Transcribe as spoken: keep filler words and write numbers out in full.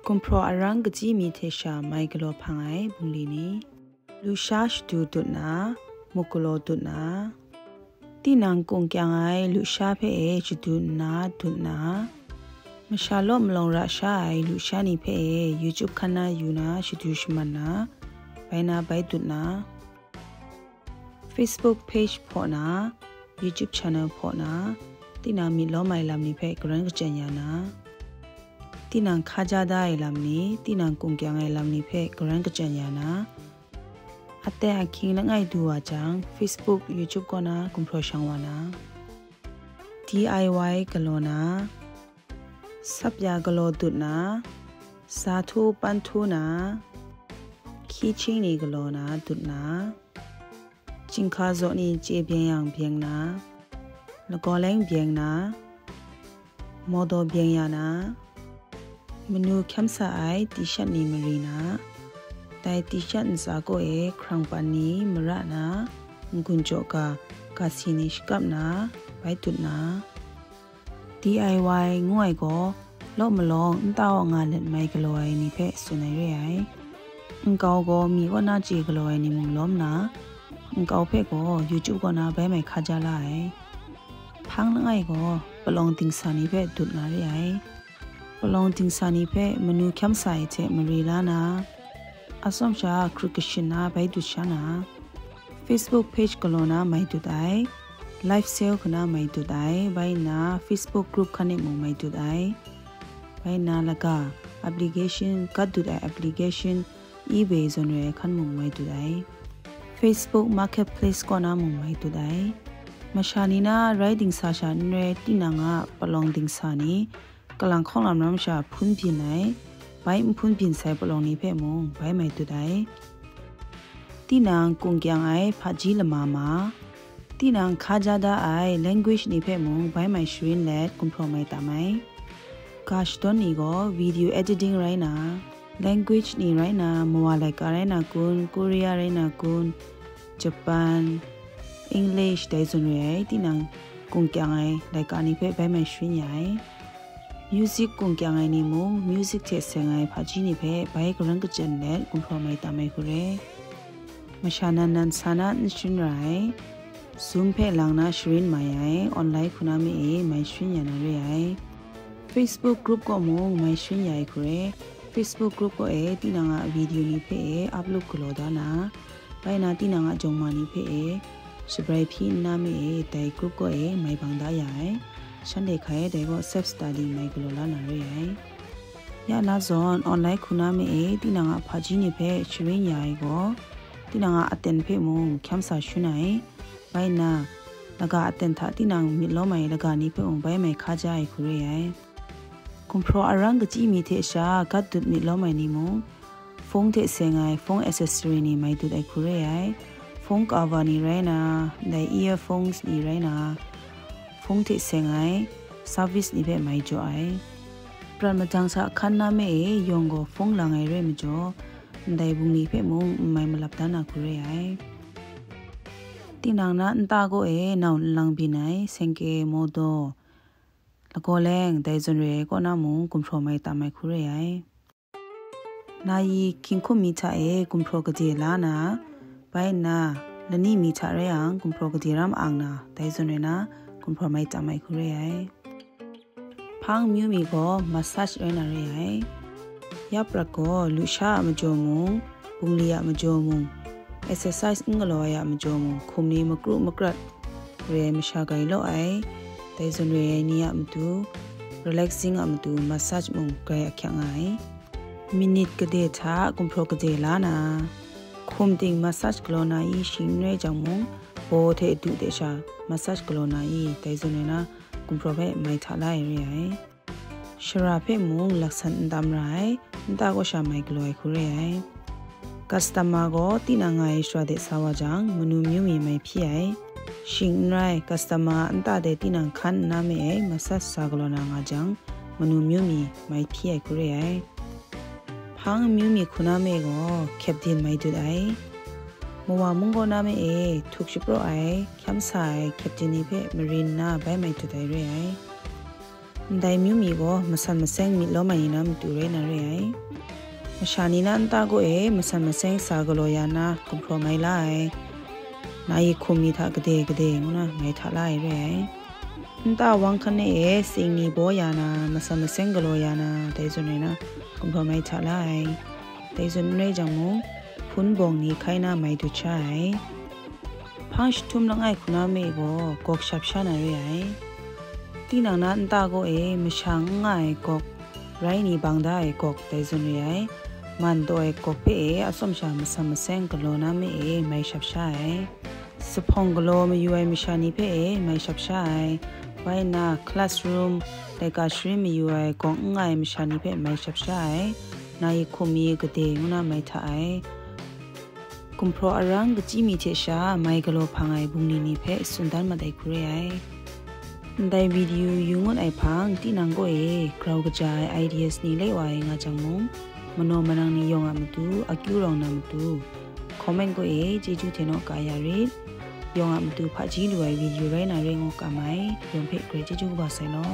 Gumhpraw arang kachyi mi hte sha mai galaw hpang ai bungli ni. Lusha shadu dut na, muk galaw dut na. Tinang kung kyang ai lusha hpe e shadu nna dut na. Masha law malawng ra sha ai lusha ni hpe e YouTube hkan na yu na shadu shaman na, bai na bai dut na. Facebook page hpaw na, YouTube channel hpaw na, tinang myit lawm ai lam ni hpe karan kachyan ya na, tinang hka ja da ai lam ni, tinang kung kyang ai lam ni hpe karan kachyan ya na, aten ahkying langai du wa jang, Facebook, YouTube kaw na gumhpraw shang wa na, D I Y galaw na, sap ya galaw dut na, sa htu pan htu na, hkying ni galaw na dut na, chyinghka zaw ni chye byeng yang byeng na, lagaw leng byeng na, mawdaw byeng ya na, manu hkyam sa ai T-shirt ni mari na, dai T-shirt ntsa kaw e hkrang pan ni mara na, n-gun jaw ga, ga si ni shakap na, bai dut na, D I Y ngu ai gaw, law malawng nta wa nga let mai galaw ai ni hpe tsun ai re ai. Nkau gaw mi kaw na chye galaw ai ni mung lawm na, nkau hpe gaw YouTube kaw na bai mai hka ja la ai. Hpang langai gaw palawng dingsa ni hpe dut na re ai. Palawng dingsa ni hpe manu hkyam sa ai hte mari la na, atsawm sha hkrut kashin na bai dut sha na, Facebook page galaw na mai dut ai, live sale hku na mai dut ai, bai nna Facebook group hkan e mung mai dut ai, bai nna laga application, gat dut ai application, eBay zawn re ai hkan mung mai dut ai, Facebook marketplace kaw na mung mai dut ai. Masha ni na rai dingsa sha n rai, tinang a palawng dingsa ni, kalang hkawng lam ram sha hpun byin ai, bai n hpun byin sai palawng ni hpe mung bai mai dut ai. Tinang kung kyang ai hpaji lama ma, tinang hka ja da ai language ni hpe mung bai mai sharin let gumhpraw mai tam ai. Ga shadawn ni gaw video editing rai na, language ni rai na, mawa laika rai na kun, Korea rai na kun, Japan, English dai zawn re ai, tinang kung kyang ai laika ni hpe bai mai sharin ya ai. Music kung kyang ai ni mung, music hte seng ai hpaji ni hpe bai karan kachyan let gumhpraw mai tam ai hku re. Masha nan nan sa na n sharin ra ai, Zoom hpe lang na sharin mai ai, online hku na me e mai sharin ya na re ai. Facebook group kaw mung mai sharin ya ai hku re. Facebook group kaw e tinang a video ni hpe e upload galaw da na, bai na tinang a jawng ma ni hpe e shabrai hpyi nna me e dai group kaw e mai bang da ya ai. Shanhte hkai dai gaw self study mai galaw la na re ai. Ya na zawn, online hku na me e tinang a hpaji ni hpe sharin ya ai gaw, tinang a aten hpe mung hkyam sa shun ai. Bai nna, laga aten hta tinang myit lawm ai laga ni hpe mung bai mai hka ja ai hku re ai. Gumhpraw arang kachyi mi hte sha gat dut myit lawm ai ni mung, phone hte seng ai phone accessory ni mai dut ai hku re ai. Phone cover ni rai na, ndai earphones ni rai na, phone hte seng ai service ni hpe mai jaw ai. Prat madang sa hkan na me e yawng gaw phone lang ai re majaw, ndai bungli hpe mung n mai malap dan a hku re ai. Tinang na nta kaw e nau nlang byin ai sengke, mawdaw, lagaw leng dai zawn re ai kaw na mung gumhpraw mai tam ai hku re ai. Nayi hkying hkum mi hta e gumhpraw gade la na, bai nna lani mi hta rai yang gumhpraw gade ram ang na, dai zawn re na gumhpraw mai tam ai hku re ai. Hpang amyu mi gaw massage rai na re ai. Ya prat gaw lusha a majaw mung, bungli a majaw mung, exercise n galaw ai a majaw mung, hkum ni makru makrat re ai masha grai law ai. Dai zawn re ai ni a matu, relaxing a matu massage mung grai ahkyak nga ai. Minit gade hta gumhpraw gade la na, hkum ting massage galaw na i shing n rai jang mung, baw hte du de sha massage galaw na i, dai zawn re na gumhpraw hpe mai hta la ai re ai. Shara hpe mung laksan n tam ra ai, nta kaw sha mai galaw ai hku re ai. Customer gaw tinang nga ai shara de sa wa jang, manu myu mi mai hpyi ai. Shing n rai, customer a nta de tinang hkan nna me ai, massage sa galaw na nga jang, manu myu mi mai hpyi ai hku re ai. Hpang amyu mi hku na me gaw, kyepdin mai dut ai. Mawa mung kaw na me e, htuk shapraw ai, hkyam sa ai, kyepdin ni hpe marin nna bai mai dut ai re ai. Ndai myu mi gaw masan maseng myit lawm ai ni na matu rai na re ai. Masha ni na nta gaw e masan maseng sa galaw ya na gumhpraw mai la ai. Na yik hkum mi hta gade gade ngu na mai hta la ai re ai. Nta wang hkan e e sing ni baw ya na, masan maseng galaw ya na, dai zawn rai na gumhpraw mai hta la ai. Dai zawn n rai jang mung, hpun bawng ni hkai na mai dut sha ai. Hpang jahtum langai hku na me gaw gawk shap sha na re ai. Tinang na nta gaw e masha n nga ai gawk, rai ni bang da ai gawk dai zawn re ai. Man taw ai gawk hpe e atsawm sha masan maseng galaw na me e mai shap sha ai. Zuphpawng galaw mayu ai masha ni hpe e mai shap sha ai. Bai nna, classroom, laika sharin mayu ai gawk n nga ai masha ni hpe mai shap sha ai. Na yik hkum mi gade ngu na mai hta ai. Gumhpraw arang kachyi mi hte sha mai galaw hpang ai bungli ni hpe tsun dan mat ai hku re ai. Ndai video yu ngut ai hpang, tinang gaw e grau kaja ai ideas ni lai wa ai nga jang mung, manaw manang ni yawng a matu akyu rawng na matu, comment gaw e chyeju hte naw ka ya rit. Yawng a matu hpaji lu ai video rai na re ngu ka mai, yawng hpe grai chyeju kaba sai law.